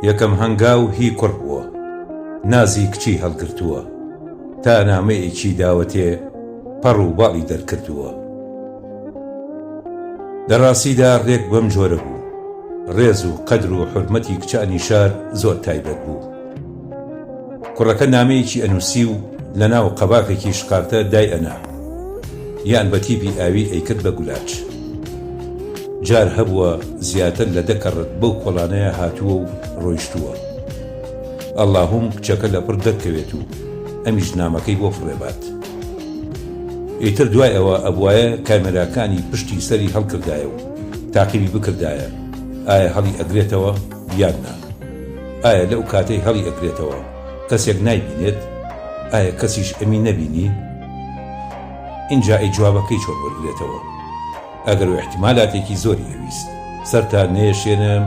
یەکەم هەنگاو هی کوڕ بووە. نازی کچی هەڵگرتووە. تا نامەیەکی داوەتێ پەڕ و باڵی دەرکردووە. لە ڕاستیدا ڕێک بەم جۆرە بوو. ڕێز و قەدر و حورمەتی کچانی شار زۆر تایبەت بوو. کوڕەکە نامەیەکی ئەنووسی و لە ناو قەباغێکی شقارتە دای ئەنا. یان بە تیپی ئاوی ئەیکرد بە گولاچ. جار هەبووە زیاتر لە دە کەڕەت بەو کۆڵانەیا هاتووە و ڕۆیشتووە. ئەڵاهوم کچەکە لەپڕ دەرکەوێت و ئەمیش نامەکەی بۆ فڕێبات. ئیتر دوای ئەوە ئەبوایە کامێراکانی پشتی سەری هەڵکردایە و تاقیبی بکردایە ئایا هەڵی ئەگرێتەوە یان نا؟ ئایا لەو کاتەی هەڵی ئەگرێتەوە کەسێک نایبینێت؟ ئایا کەسیش ئەمی نەبینی؟ ئینجا ئەی جوابەکەی چۆن وەرگرێتەوە؟ ئەگەر و ئیحتیمالاتێکی زۆری ئەویست. سەرتان نەیەشێنم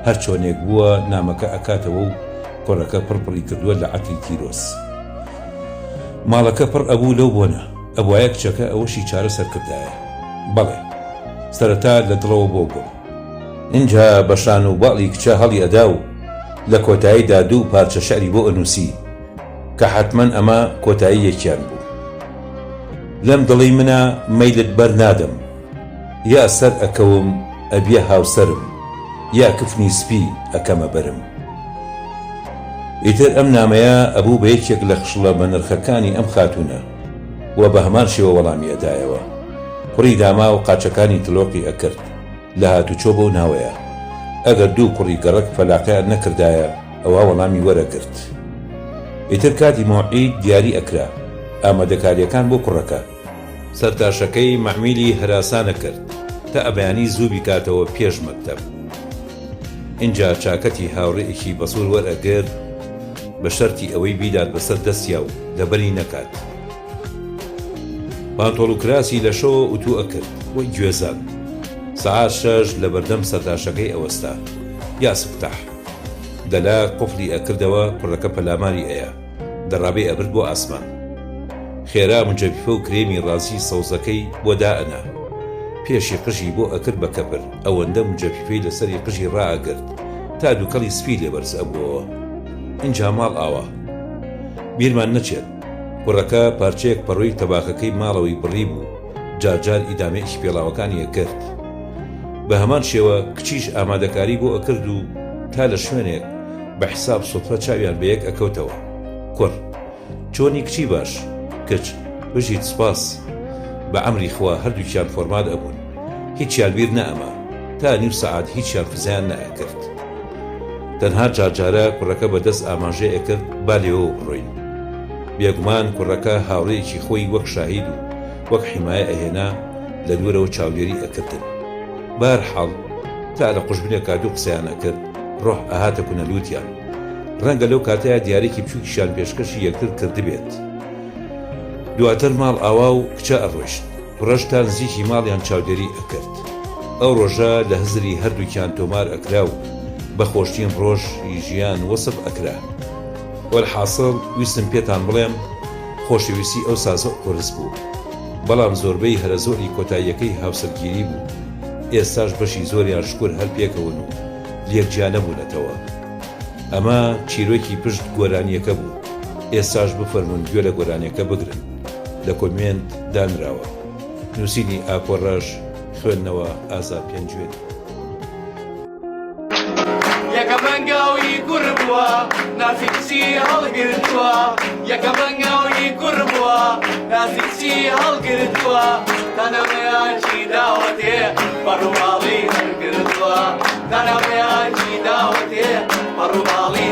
هەر چۆنێک بووە نامەکە ئەکاتەوە و کوڕەکە پڕ پڕی کردووە لە عەتری تیرۆس. ماڵەکە پڕ ئەبوو لەو بۆنە. ئەبوایە کچەکە ئەوەشی چارە سەر کردایە. بەڵێ. سەرەتا لە دڵەوە بۆ گوڵ. ئینجا بە شان و باڵی کچە هەڵی ئەدا و لە کۆتاییدا دوو پارچە شعری بۆ ئەنووسی. کە حەتمەن ئەمە کۆتایی یەکیان بوو. لەم دڵی منا مەیلت بەر نادەم. یا سەر ئەکەوم ئەبیە هاوسەرم. یا کفنی سپی ئەکەمە بەرم. ئیتر ئەم نامەیە ئەبوو بە یەکێک لە خشڵە بەنرخەکانی ئەم خاتوونە و بە هەمان شێوە وەڵامی ئەدایەوە. کوڕی داماو قاچەکانی تلۆقی ئەکرد لە هاتوچۆ بەو ناوەیا. ئەگەر دوو کوڕی گەڕەک فەلاقەیان نەکردایە ئەوا وەڵامی وەرەگرت. ئیتر کاتی مەوعید دیاری ئەکرا. ئامادەکاریەکان بۆ کوڕەکە. سەرتاشەکەی مەعمیلی هەراسانە کرد تا ئەبەیانی زوو بیکاتەوە پێش مەکتەب. ئینجا چاکەتی هاوڕێیەکی بەسوور وەرئەگرت بە شەرتی ئەوەی بیدات بەسەر دەستیا و لەبەری نەکات. پانتۆڵ و کراسی لە شەوە ئوتوو ئەکرد وەک گوێزان. سەعات شەش لە بەردەم سەرتاشەکەی ئەوەستا. یا سفتاح. دەلا قفڵی ئەکردەوە کوڕەکە پەلاماری ئەیا. دەڕابەی ئەبرد بۆ ئاسمان. خێرا مجەفیفە و کرێمی ڕازی سەوزەکەی بۆ دائەنا. پێشی قژی بۆ ئەکرد بە کەپر، ئەوەندە مجەفیفەی لە سەری قژی ڕائەگرت تا دووکەڵی سپی لێ بەرز ئەبووەوە. ئینجا ماڵ ئاوا. بیرمان نەچێت، کوڕەکە پارچەیەک پەڕۆی تەباخەکەی ماڵەوەی بڕیبوو، جار جار ئیدامەیەکی پێڵاوەکانی ئەکرد. بە هەمان شێوە کچیش ئامادەکاری بۆ ئەکرد و تا لە شوێنێک، بە حساب سوتفە چاویان بە یەک ئەکەوتەوە. کوڕ، چۆنی کچی باش؟ کچ، بژیت سوپاس. بە ئەمری خوا هەردووکیان فۆرمات ئەبوون. هیچیان بیر نەئەما. تا نیو سەعات هیچیان فزەیان نەئەکرد. تەنها جارجارە کوڕەکە بە دەست ئاماژەی ئەکرد با لێوەوە بڕۆین. بێگومان کوڕەکە هاوڕێیەکی خۆی وەک شاهید و وەک حیمایە ئەهێنا لە دوورەوە چاودێری ئەکردن. بەهەرحاڵ تا لە قوژبنێکا دوو قسەیان ئەکرد ڕۆح ئەهاتە کونە لووتیان. ڕەنگە لەو کاتەیا دیاریی بچووکیشیان پێشکەشی یەکتر کردبێت. دواتر ماڵ ئاوا و کچە ئەڕۆیشت. کوڕەش تا نزیکی ماڵیان چاودێری ئەکرد. ئەو ڕۆژە لە هزری هەردووکیان تۆمار ئەکرا و بە خۆشترین ڕۆژ ی ژیان وەسف ئەکرا. وەلحاسڵ ویستم پێتان بڵێم خۆشەویستی ئەوسا زۆر قورس بوو. بەڵام زۆربەی هەرەزۆری کۆتاییەکەی هاوسەرگیری بوو. ئێستاش بەشی زۆریان شکور هەر پێکەوەن و لێک جیا نەبوونەتەوە. ئەمە چیرۆکی پشت گۆرانییەکە بوو. ئێستاش بفەرموون گوێ لە گۆرانییەکە بگرن. لە کۆمێنت دانراوە. نووسینی ئاکۆ ڕەش، خوێندنەوە ئازاد پێنجوێنی. یەکەم هەنگاو ی کوڕ بووە نازی کچی هەڵگرتووە یەکەم هەنگاو ی کوڕ بووە نازی کچی هەڵگرتووە تا نامەیەکی داوەتێ بە ڕووماڵی هەڵگرتووە تا نامەیەکی داوەتێ بە ڕووماڵی.